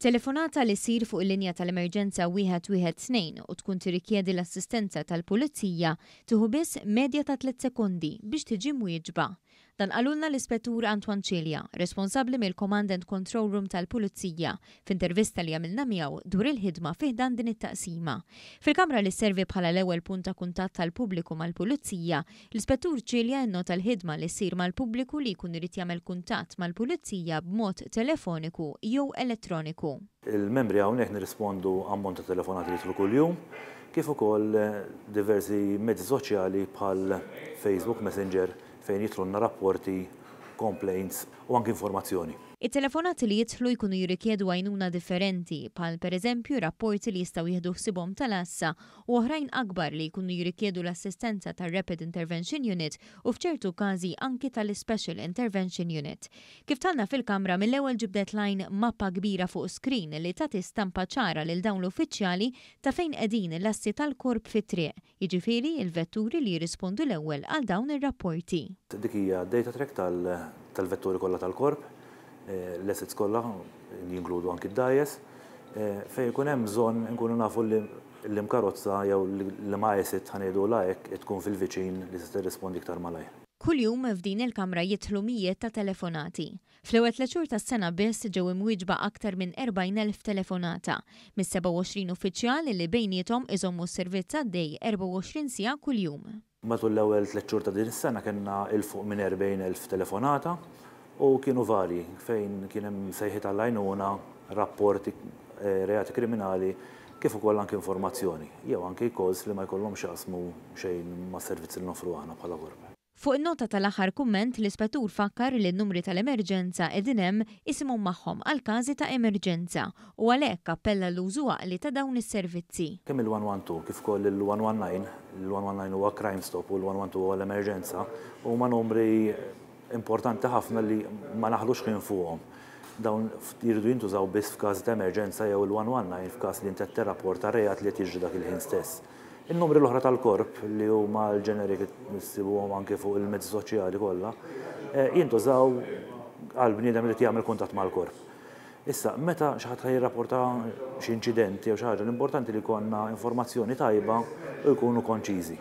Telefonata li ssir fuq il-linja tal-emerġenza 112 u tkun tirrikjedi l-assistenza tal-Pulizija tieħu biss medja ta' tliet sekondi biex tiġi mwieġba. Dan qalulna l-Ispettur Antoine Cilia, responsabbli mill-Command and Control Room tal-Pulizija, f'intervista li għamilna miegħu dwar il-ħidma fi ħdan din it-taqsima. Fil-kamra li sservi bħala l-ewwel punt ta' kuntatt tal-pubbliku mal-Pulizija, l-Ispettur Cilia innota l-ħidma li ssir mal-pubbliku li jkun irid jagħmel kuntatt mal-Pulizija b'mod telefoniku jew elettroniku. Il-membri hawnhekk nirrispondu ammont ta' telefonati li jidħlu kuljum, kif ukoll diversi mezzi soċjali bħal Facebook Messenger fejn jidħlulna rapporti, complaints u anki informazzjoni. It-telefonati li jidħlu jkunu jirrikjedu għajnuna differenti, bħal pereżempju rapporti li jistgħu jieħdu ħsiebhom tal-għassa u oħrajn akbar li jkunu jirrikjedu l-assistenza tar-Rapid Intervention Unit u f'ċertu każi anki tal-Ispecial Intervention Unit. Kif dħalna fil-kamra mill-ewwel ġibdet l-għajn mappa kbira fuq screen li tagħti stampa ċara lil dawn l-uffiċjali ta' fejn qegħdin l-assi tal-korp fit-triq, jiġifieri l-vetturi li jirrispondu l-ewwel għal dawn ir-rapporti. Dik hija data track tal-vetturi kollha tal-korp, l-assets kollha li jinkludu anki d-dgħajjes, fejn ikun hemm bżonn inkunu nafu li liem karozza jew liema asset ħa ngħidulha hekk tkun fil-viċin li se tirrispondi iktar malajr. Kuljum f'din il-kamra jidħlu mijiet ta' telefonati. Fl-ewwel tliet xhur tas-sena biss ġew imwieġba aktar minn 40,000 telefonata mis-27 uffiċjal li bejniethom iżommu s-servizz għaddej 24 siegħa kuljum. Matul l-ewwel tliet xhur ta' din is-sena kellna 'il fuq minn 40,000 telefonata u kienu varji fejn kien hemm sejħiet għall-għajnuna, rapporti, reati kriminali kif ukoll anki informazzjoni jew anki calls li ma jkollhomx x'jaqsmu xejn mas-servizzi li noffru aħna bħala korp. Fuq in-nota tal-aħħar kumment, l-ispettur fakkar li n-numri tal-emerġenza qegħdin hemm isimhom magħhom għal każi ta' emerġenza u għalhekk appella l-użu għaqli ta' dawn is-servizzi. Kemm il-112 kif ukoll il-119, il-119 huwa crime stop u l-112 huwa l-emerġenza, huma numri importanti ħafna li ma naħlux ħin fuqhom. Dawn jridu jintużaw biss f'każ ta' emerġenza jew il-119 f'każ li inti qed tirrapporta reat li qed jiġri dak il-ħin stess. In-numri l-oħra tal-korp li huma l-generic nissibuhom anke fuq il-mezzi soċjali kollha, jintużaw għal bniedem li jagħmel kuntatt mal-korp. Issa, meta xi ħadd jirrapporta xi inċident jew xi ħaġa, l-importanti li jkollna informazzjoni tajba u jkunu konċiżi.